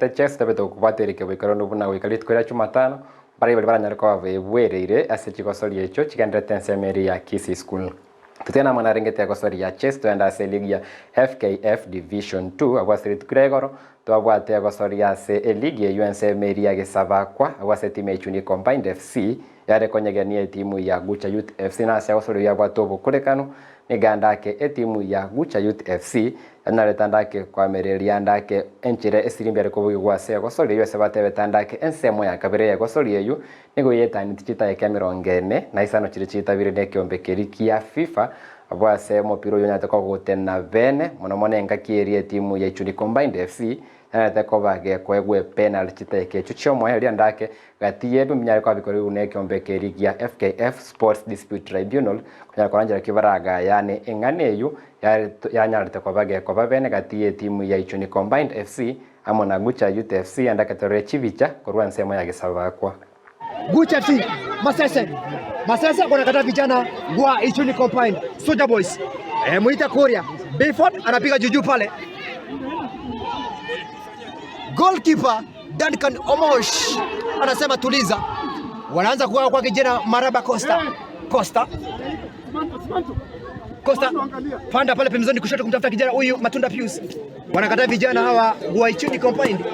Chess tabete gokobwata erike boikeranu buna goika rituko ria Chumatano, baria baria baranyare koba bebwereire ase chigosori echio chigendererete ensemo eria ya Kisii School. Totiga namang'ana arengete egosori ya Chess toende ase eligi ya FKF Division 2 abwo ase rituko ria igoro twabwate egosori ase eligi eyio ensemo eria ya Gesabakwa abwo ase etimu ya Ichuni Combined FC yare konyegenia etimu ya Gucha Youth FC na ase egosori eyio yabwate obokorekanu nigo andake etimu ya Gucha Youth FC Yanyarete andake koamereria andake enchera esirimbi are kobugigwa ase egosori eyio ase batebete andake ensemo ya kabere y'egosori eyio nigo yetaneti chitaeka emerongo ene na isano chiria chitabire nekeombe keria kia FIFA abwo ase omopira oyio onyarete kogotena bene mono mono engaki eria etimu ya Ichuni Combined FC yanyarete koba gekoegwa epenalty chitaeka echio chiomoerio andake Gati y'ebio mbinyare koba bikorigwe nekeombe keria gia FKF Sports Dispute Tribunal konyara koranchera ki baragayane eng'ana eyio yanyarete koba gekoba bene gati y'etimu ya Ichuni Combined FC amo na Gucha Youth FC ende aketorere chibicha korwa ensemo ya Gesabakwa. Gucha FC, Masese, Masese wanakataa vijana wa Ichuni Combined Soldier Boys. E, Mwita Kuria Biford anapiga juju pale, goalkeeper Duncan Omosh anasema tuliza. Wanaanza kugawa kwa kijana Maraba Costa. Costa. Costa panda pale pembezoni kushoto kumtafuta kijana huyu Matunda Pius. Wanakataa vijana hawa wa Ichuni Combined.